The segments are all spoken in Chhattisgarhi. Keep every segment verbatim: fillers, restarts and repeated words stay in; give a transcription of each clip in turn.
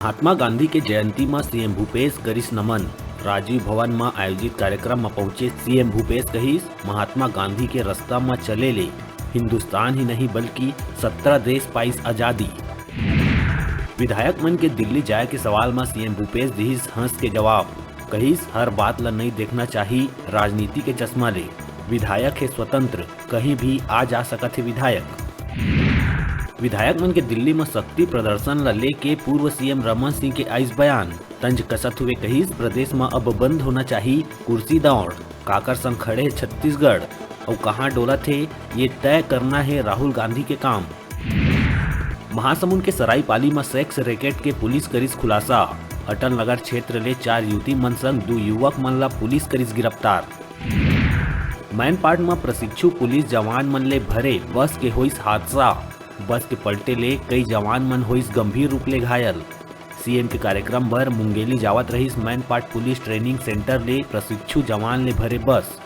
महात्मा गांधी के जयंती म सीएम भूपेश करिस नमन। राजीव भवन म आयोजित कार्यक्रम म पहुंचे सीएम भूपेश कहिस, महात्मा गांधी के रास्ता म चले ले हिंदुस्तान ही नहीं बल्कि सत्रह देश पाइस आजादी। विधायक मन के दिल्ली जाय के सवाल म सीएम भूपेश दिहिस हंस के जवाब, कहिस हर बात ल नइ देखना चाही राजनीति के चश्मा ले, विधायक हे स्वतंत्र, कहीं भी आ जा सकत हे विधायक। विधायक मन के दिल्ली म शक्ति प्रदर्शन ल लेके पूर्व सीएम रमन सिंह के आइस बयान, तंज कसत हुए कहिस प्रदेश म अब बंद होना चाही कुर्सी दौड़, काकर संग खड़े हे छत्तीसगढ़ अउ कहां डोलत हे, ये तय करना हे राहुल गांधी के काम। महासमुंद के सरायपाली म सेक्स रैकेट के पुलिस करिस खुलासा, अटल नगर क्षेत्र ले चार युवती मन संग दू युवक मन ला पुलिस करिस गिरफ्तार। मैनपाट म प्रशिक्षु पुलिस जवान मन ले भरे बस के होइस हादसा, बस के पलटे ले कई जवान मन होइस गंभीर रूप ले घायल। सीएम के कार्यक्रम बर मुंगेली जावत रहिस मैनपाट पुलिस ट्रेनिंग सेंटर ले प्रशिक्षु जवान ले भरे बस।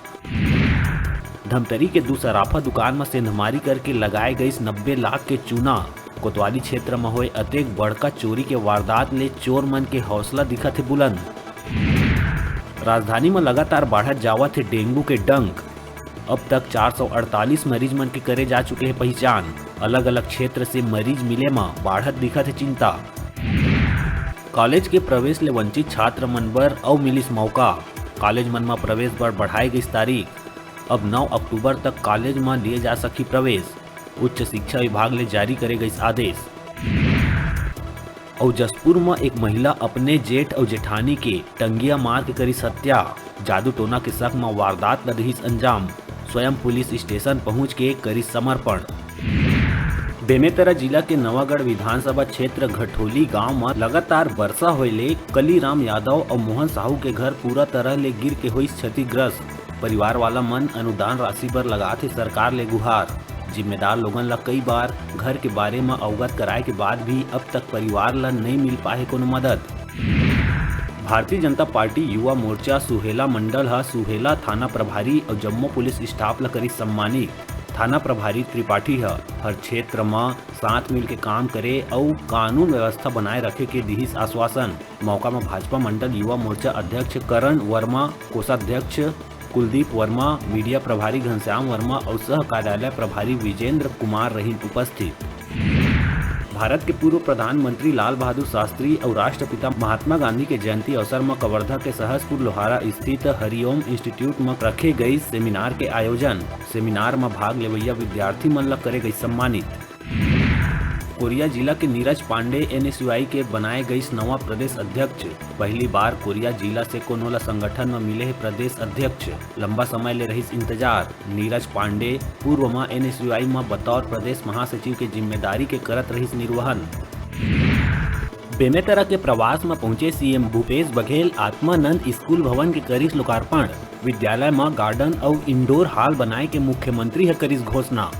धमतरी के दू सराफा दुकान म सेंधमारी करके लगाए गइस नब्बे लाख के चूना। कोतवाली क्षेत्र म होए अतेक बड़का चोरी के वारदात ले चोर मन के हौसला दिखत हे बुलंद। राजधानी म लगातार बाढ़त जावत हे डेंगू के डंक। अब तक चार सौ अड़तालीस मरीज मन के करे जा चुके हे पहिचान। अलग-अलग क्षेत्र से मरीज मिले म बाढ़त दिखत हे चिंता। कॉलेज के प्रवेश ले वंचित छात्र मन बर अउ मिलिस मौका। कॉलेज मन म प्रवेश बर बढ़ाए गइस तारीख। अब नौ अक्टूबर तक कॉलेज म लिए जा सकही प्रवेश। उच्च शिक्षा विभाग ले जारी करे गइस आदेश। अउ जशपुर म एक महिला अपने जेठ अउ जेठानी के टंगिया मार के करिस हत्या। जादू टोना के शक म वारदात ल दिहिस अंजाम। स्वयं पुलिस स्टेशन पहुंच के करिस समर्पण। बेमेतरा जिला के नवागढ़ विधानसभा क्षेत्र घठोली गांव म लगातार बरसा होए ले कलीराम यादव अउ मोहन साहू के घर पूरा तरह ले गिर के होइस क्षतिग्रस्त। परिवार वाला मन अनुदान राशि बर लगात हे सरकार ले गुहार। जिम्मेदार लोगन ला कई बार घर के बारे म अवगत कराए के बाद भी अब तक परिवार ला नइ मिल पाए हे कोनो मदद। भारतीय जनता पार्टी युवा मोर्चा सुहेला मंडल ह सुहेला थाना प्रभारी अउ जम्मो पुलिस स्टाफ ला करिस सम्मानित। थाना प्रभारी त्रिपाठी ह हर क्षेत्र म साथ मिल के काम करे अउ कानून व्यवस्था बनाए रखे के दिहिस आश्वासन। मौका म भाजपा मंडल युवा मोर्चा अध्यक्ष करण वर्मा, कोषाध्यक्ष कुलदीप वर्मा, मीडिया प्रभारी घनश्याम वर्मा अउ सह कार्यालय प्रभारी विजेंद्र कुमार रहिन उपस्थित। भारत के पूर्व प्रधानमंत्री लाल बहादुर शास्त्री अउ राष्ट्रपिता महात्मा गांधी के जयंती अवसर म कवर्धा के सहसपुर लोहारा स्थित हरिओम इंस्टीट्यूट म रखे गइस सेमिनार के आयोजन। सेमिनार म भाग लेवइया विद्यार्थी मन ल करे गइस सम्मानित। कोरिया जिला के नीरज पांडे एनएसयूआई के बनाए गइस नवा प्रदेश अध्यक्ष। पहली बार कोरिया जिला से कोनो ला संगठन म मिले हे प्रदेश अध्यक्ष। लंबा समय ले रहिस इंतजार। नीरज पांडे पूर्व म एनएसयूआई म बतौर प्रदेश महासचिव के जिम्मेदारी के करत रहिस निर्वहन। बेमेतरा के प्रवास म पहुंचे सीएम भूपेश बघेल आत्मानंद स्कूल भवन के करिस लोकार्पण। विद्यालय म गार्डन अउ इंडोर हॉल बनाए के मुख्यमंत्री ह करिस घोषणा।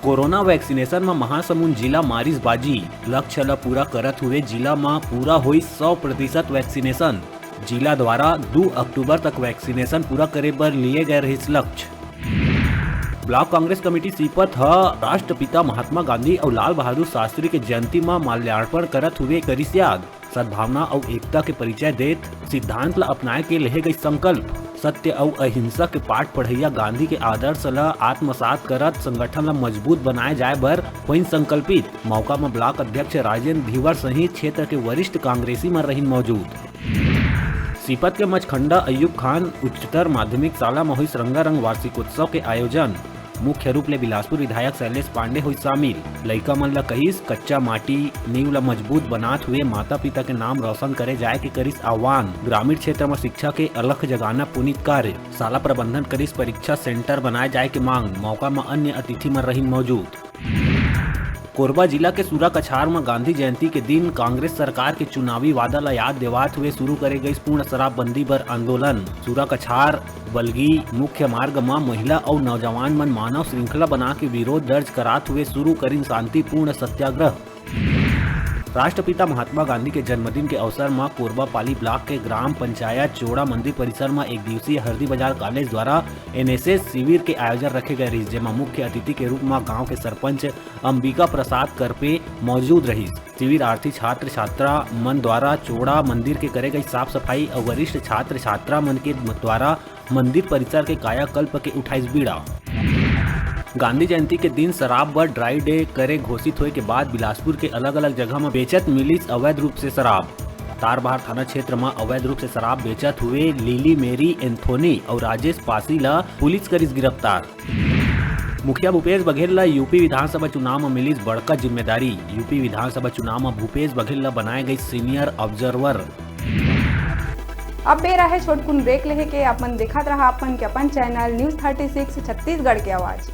कोरोना वैक्सीनेशन म महासमुंद जिला मारिस बाजी, लक्ष्य ल पूरा करत हुए जिला म पूरा होइस सौ प्रतिशत वैक्सीनेशन। जिला द्वारा दू अक्टूबर तक वैक्सीनेशन पूरा करे बर लिए गए रहिस लक्ष्य। ब्लॉक कांग्रेस कमेटी सीपत ह राष्ट्रपिता महात्मा गांधी अउ लाल बहादुर शास्त्री के जयंती म माल्यार्पण करत हुए करिस याद। सद्भावना अउ एकता के परिचय देत सिद्धांत ल अपनाए के लेहे गई संकल्प। सत्य अउ अहिंसा के पाठ पढ़इया गांधी के आदर्श ल आत्मसात करत संगठन ल मजबूत बनाए जाए बर होइन संकल्पित। मौका म ब्लॉक अध्यक्ष राजेंद्र धीवर सहित क्षेत्र के वरिष्ठ कांग्रेसी मन रहिन मौजूद। सीपत के मचखंडा अयूब खान उच्चतर माध्यमिक शाला म होइस रंगारंग वार्षिकोत्सव के आयोजन। मुख्य रूप ले बिलासपुर विधायक शैलेश पांडे होइस शामिल। लइका मन ल कहिस, कच्चा माटी नींव ल मजबूत बनात हुए माता पिता के नाम रोशन करे जाए के करिस आह्वान। ग्रामीण क्षेत्र म शिक्षा के अलख जगाना पुनीत कार्य। शाला प्रबंधन करिस परीक्षा सेंटर बनाए जाए के मांग। मौका म अन्य अतिथि मन रहिन मौजूद। कोरबा जिला के सूरा कछार म गांधी जयंती के दिन कांग्रेस सरकार के चुनावी वादा ल याद देवात हुए शुरू करे गइस पूर्ण शराबबंदी बर आंदोलन। सूरा कछार बलगी मुख्य मार्ग म महिला अउ नौजवान मन मानव श्रृंखला बना के विरोध दर्ज करात हुए शुरू करिन शांतिपूर्ण सत्याग्रह। राष्ट्रपिता महात्मा गांधी के जन्मदिन के अवसर म कोरबापाली ब्लॉक के ग्राम पंचायत चोड़ा मंदिर परिसर म एक दिवसीय हरदी बाजार कॉलेज द्वारा एनएसएस शिविर के आयोजन रखे गए रहिस, जेमा मुख्य अतिथि के रूप म गांव के सरपंच अंबिका प्रसाद करपे मौजूद रहिस। शिविरार्थी छात्र छात्रा मन द्वारा चोड़ा मंदिर के करे गई साफ सफाई अउ वरिष्ठ छात्र छात्रा मन के द्वारा मंदिर परिसर के कायाकल्प के उठाइस बीड़ा। गांधी जयंती के दिन शराब बर ड्राई डे करे घोषित होए के बाद बिलासपुर के अलग-अलग जगह म बेचत मिलिस अवैध रूप से शराब। तारबहार थाना क्षेत्र म अवैध रूप से शराब बेचत हुए लिली मेरी एंथोनी अउ राजेश पासी ल पुलिस करिस गिरफ्तार। मुखिया भूपेश बघेल ल यूपी विधानसभा चुनाव म मिलिस बड़का जिम्मेदारी। यूपी विधानसभा चुनाव म भूपेश बघेल ल बनाए गई सीनियर ऑब्जर्वर। अब बेरा हे छोटकुन ब्रेक लेहे के। अपन देखत रहा अपन के अपन channel news thirty six Chhattisgarh के आवाज़।